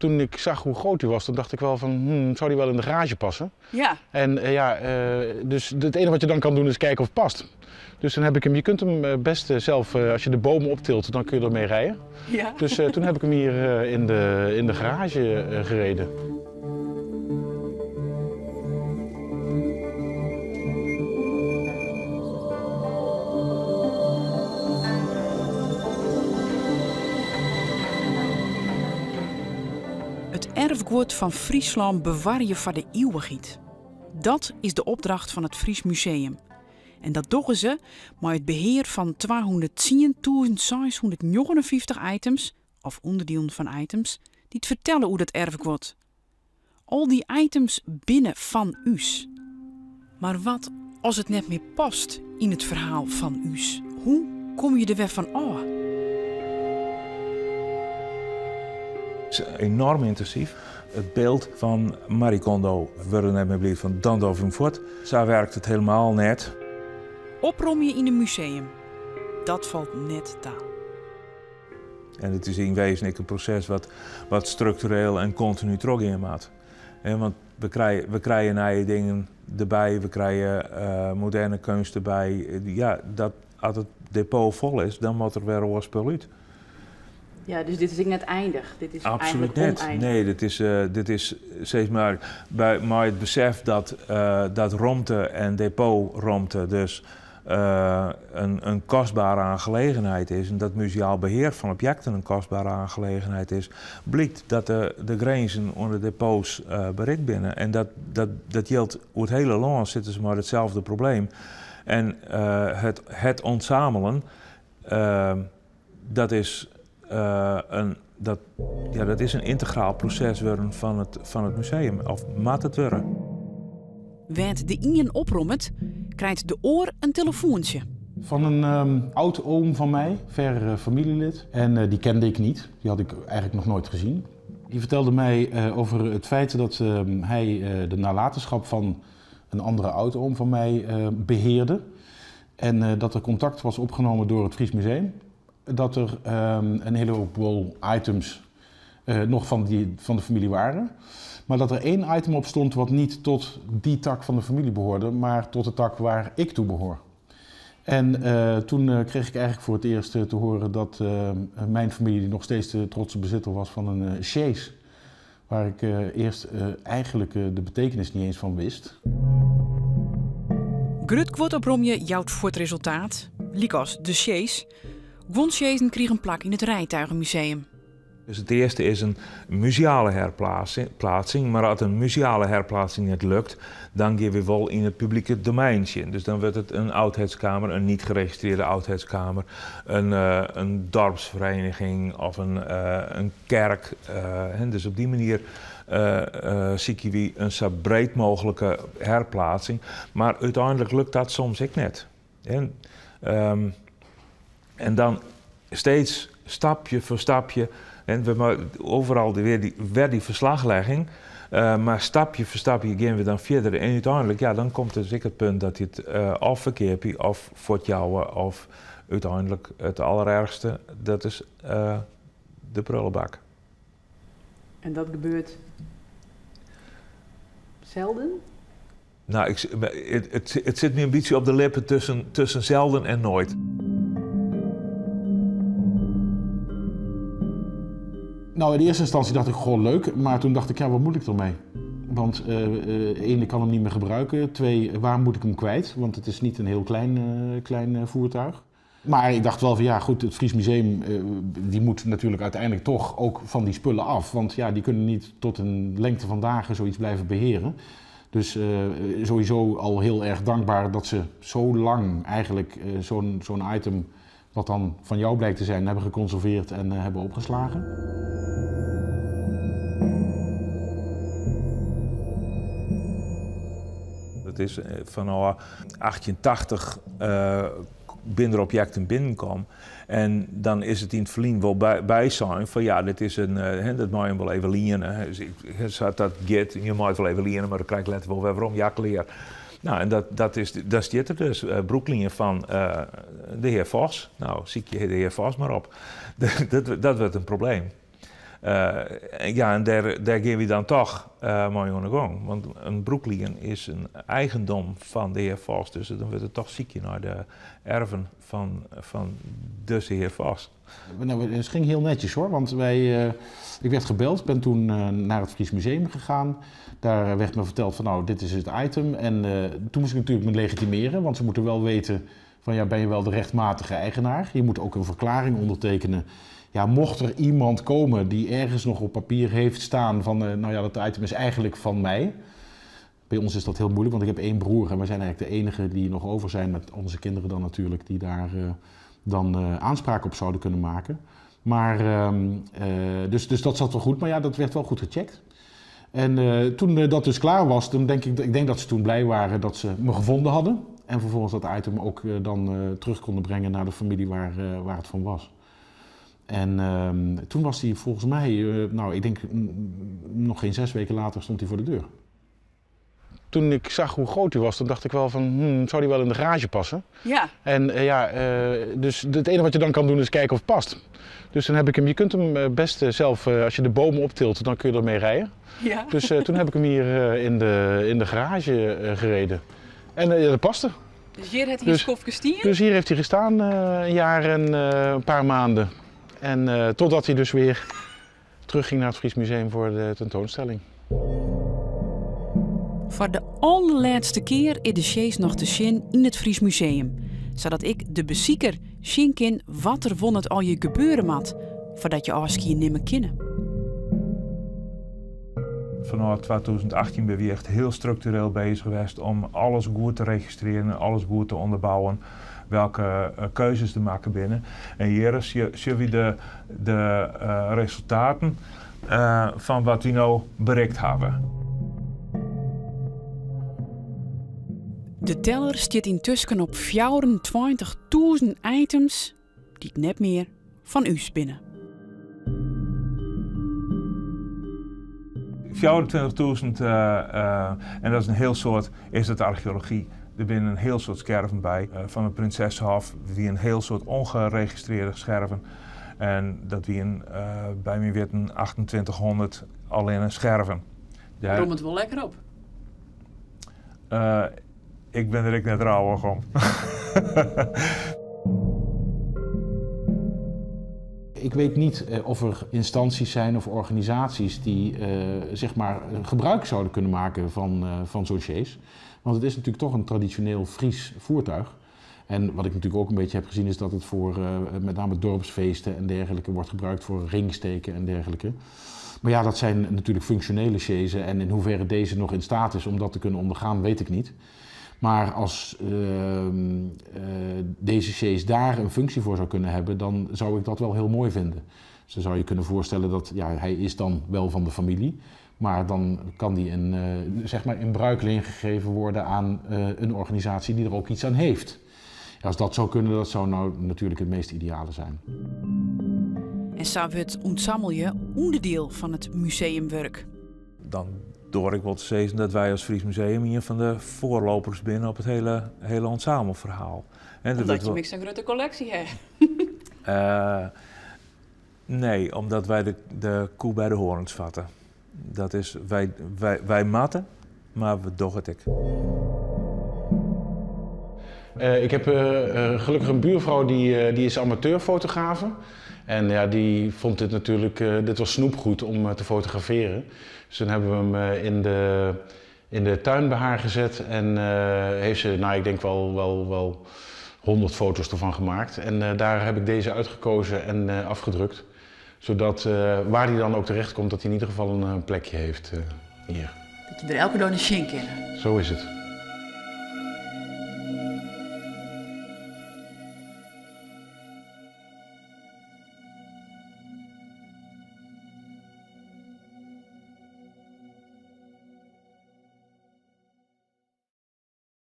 Toen ik zag hoe groot die was, toen dacht ik wel van, zou die wel in de garage passen? Ja. En ja, dus het enige wat je dan kan doen is kijken of het past. Dus dan heb ik hem, je kunt hem best zelf, als je de bomen optilt, dan kun je ermee rijden. Ja. Dus toen heb ik hem hier in de garage gereden. It erfguod fan Fryslân bewarje foar de iuwichheid. Dat is de opdracht fan it Fries Museum. En dat dogge se mei it behear fan 210.659 items, of ûnderdielen fan items, dy't fertelle oer dat erfguod. Al dy items binne fan ús. Mar wat as it net mear past yn it ferhaal fan ús? Hoe komme je der wer fan ôf? It is enoarm yntinsyf. It byld fan Marie Kondo wurde net mear bliid fan dan dogge we him fuort. Sa werkt it helemaal net. Opromje yn in museum, dat falt net ta. En it is yn wêzen ek in proses wat, wat struktureel en kontinu trochgean moat. En want we krije nije dingen derby, we krije moderne keunst derby. Ja, dat, as it depot fol is, dan moat der wer oar spul út. Ja, dus dit is ek net eindich. Dit is Absolút eigenlik net. ûneindich. Nee, dit is sis mar mei it besef dat romte en depotromte dus in kostbere aangelegenheid is en dat museaal behear fan objekten in kostbere aangelegenheid is, blykt dat de grinzen oan de depots berikt binne. En dat jildt oer it hiele lân sitte se mei itselde probleem. En het ontzamelen, ja, dat is in yntegraal proses wurden fan it museum. Of moat it wurde. Wêr't de ien oprommet, krijt de oar in telefoantsje. Fan in oud oom fan my, ver famyljelid. En dy kende ik niet, dy hie ik eigenlik noch noait sjoen. Dy fertelde my oer it feit dat hy de nalatenschap fan in oare âldoom fan my behearde. En dat der kontakt wie opnommen troch it Fries Museum. Dat der in hiele items noch fan de famylje wiene. Mar dat der ien item op stie wat net ta dy tak fan de famylje behearde, mar ta de tak wêr't ik ta behear. En doe krige ik eigenlik foar it earst te hearren dat myn famylje noch steeds de trotske besitter wie fan in sjeas. Wêr't ik earst eigenlik de betsjutting net iens fan wist. Grut guod opromje jout fuort resultaat, lykas de sjeas. Guon sjeazen krigen plak yn it Rijtuigenmuseum. Dus it earste is in museale herplaatsing, mar as in museale herplaatsing net lukt, dan geane we wol yn it publike domein sjen. Dus dan wurdt it in oudheidskamer, in niet geregistreerde oudheidskamer, in dorpsvereniging of in kerk. Dus op dy manier sykje wy in sa breed mooglike herplaatsing. Mar úteinlik lukt dat soms ek net. En dan steeds stapje foar stapje, en we oeral wer dy ferslachlizzing, mar stapje foar stapje geane we dan fierder. En úteinlik, ja, dan komt dus ek it punt dat je it of ferkeapje of fuortjouwe of úteinlik it aldererchste, dat is de prullebak. En dat gebeurt zelden? Nou, it sit my in bytsje op de lippen tusken zelden en noait. Nou, yn earste ynstânsje tocht ik gewoan leuk, mar doe tocht ik, ja, wat moat ik dermei? Want ien, ik kin him net mear gebrûke. Twa, wêr moat ik him kwyt? Want it is net in hiel klein foertuch. Mar ik tocht wol fan ja, goed, it Fries Museum dy moat natuerlik úteinlik dochs ek fan dy spullen ôf. Want ja, dy kinne net oant in lingte fan dagen sayts bliuwe behearen. Dus sowieso al hiel erch tankber dat se sa lang eigenlik sa'n item, wat dan fan jo blykt te wêzen, hawwe gekonservearre en hawwe opslein. Dat is fanôf 1880 binne der objekten binnenkommen. En dan is it yn it ferline wol by sein fan ja, dit is in, dat meie je wol even liene. Dus ik, sa't dat giet, je meie it wol even liene, mar dan krij ik letter wol wer werom. Ja, klear. Nou, en dat stiet der dus. Brûklien fan de hear Vos. Nou, sykje de hear Vos mar op. Dat wurdt in probleem. Ja, en dêr, dêr gean wy dan toch mei oan 'e gong. Want in brûklien is in eigendom fan de hear Vos, dus dan wurdt it toch sykje nei de erven fan, fan dizze hear Vos. Nou, het ging heel netjes hoor, want ik werd gebeld, ben toen naar het Fries Museum gegaan. Daar werd me verteld van nou, dit is het item. En toen moest ik natuurlijk me legitimeren, want ze moeten wel weten van ja, ben je wel de rechtmatige eigenaar? Je moet ook een verklaring ondertekenen. Ja, mocht er iemand komen die ergens nog op papier heeft staan van nou ja, dat item is eigenlijk van mij. Bij ons is dat heel moeilijk, want ik heb één broer en wij zijn eigenlijk de enige die nog over zijn met onze kinderen dan natuurlijk, die daar dan aanspraak op zouden kunnen maken. Maar, dus dat zat wel goed, maar ja, dat werd wel goed gecheckt. En toen dat dus klaar was, dan denk ik, ik denk dat ze toen blij waren dat ze me gevonden hadden. En vervolgens dat item ook dan terug konden brengen naar de familie waar het van was. En toen was hij volgens mij, nou ik denk nog geen 6 weken later stond hij voor de deur. Toen ik zag hoe groot hij was, toen dacht ik wel van, zou die wel in de garage passen? Ja. En ja, dus het enige wat je dan kan doen is kijken of het past. Dus dan heb ik hem, je kunt hem best zelf, als je de bomen optilt, dan kun je ermee rijden. Dus toen heb ik hem hier in de garage gereden. En ja, dat paste. Dus hier heeft hij een skoftke stien? Dus hier heeft hij gestaan een jaar en een paar maanden. En totdat hij dus weer terugging naar het Fries Museum voor de tentoonstelling. Foar de allerlêste kear is de sjees noch te sjen yn it Fries Museum. Sadat ek de besiker sjen kin wat der wol net allegear gebeure moat, foardat je ôfskie nimme kinne. Fanôf 2018 binne wy echt hiel struktureel beuzich west om alles goed te registrearjen, alles goed te ûnderbouwen, welke keuzes der makke binne. En hjir sjogge wy de resultaten fan wat wy no berikt hawwe. De teller stiet yntusken op 24.000 items dy't net mear fan ús binne. 24.000 en dat is in hiel soad, is it archeology. Der binne in hiel soad skerven by. Fan de Prinsessehof wie in hiel soad ûngeregistrearre skerven. En dat wiene by myn witten 2800 allinne skerven. Dêr Rommet it wol lekker op. Ik bin der ek net rouwich om. Ik weet niet of er instanties zijn of organisaties die zeg maar gebruik zouden kunnen maken van zo'n sjees. Want het is natuurlijk toch een traditioneel Fries voertuig. En wat ik natuurlijk ook een beetje heb gezien is dat het voor met name dorpsfeesten en dergelijke wordt gebruikt voor ringsteken en dergelijke. Maar ja, dat zijn natuurlijk functionele sjezen en in hoeverre deze nog in staat is om dat te kunnen ondergaan, weet ik niet. Maar als deze sjees daar een functie voor zou kunnen hebben, dan zou ik dat wel heel mooi vinden. Dus dan zou je kunnen voorstellen dat, ja, hij is dan wel van de familie, maar dan kan die zeg maar in bruikleen gegeven worden aan een organisatie die er ook iets aan heeft. Ja, als dat zou kunnen, dat zou nou natuurlijk het meest ideale zijn. En sa wurdt ûntsammelje ûnderdiel fan it museumwurk. Dan doar ik wol te sizzen dat wy as Fries Museum ien fan de foarlopers binne op it hiele ensemble-ferhaal. En dat Omdat wurdt je wol sa'n grutte kolleksje hast. Nee, omdat wy de koe by de hoarns fatte. Dat is, wy moatte, mar we dogge it ek. Ik heb gelukkig een buurvrouw die is amateurfotografe. En ja, die vond dit natuurlijk, dit was snoepgoed om te fotograferen. Dus toen hebben we hem in de tuin bij haar gezet en heeft ze, nou ik denk wel 100 foto's ervan gemaakt. En daar heb ik deze uitgekozen en afgedrukt. Zodat waar die dan ook terecht komt, dat hij in ieder geval een plekje heeft hier. Dat je der elke dei nei sjen kin. Zo is het.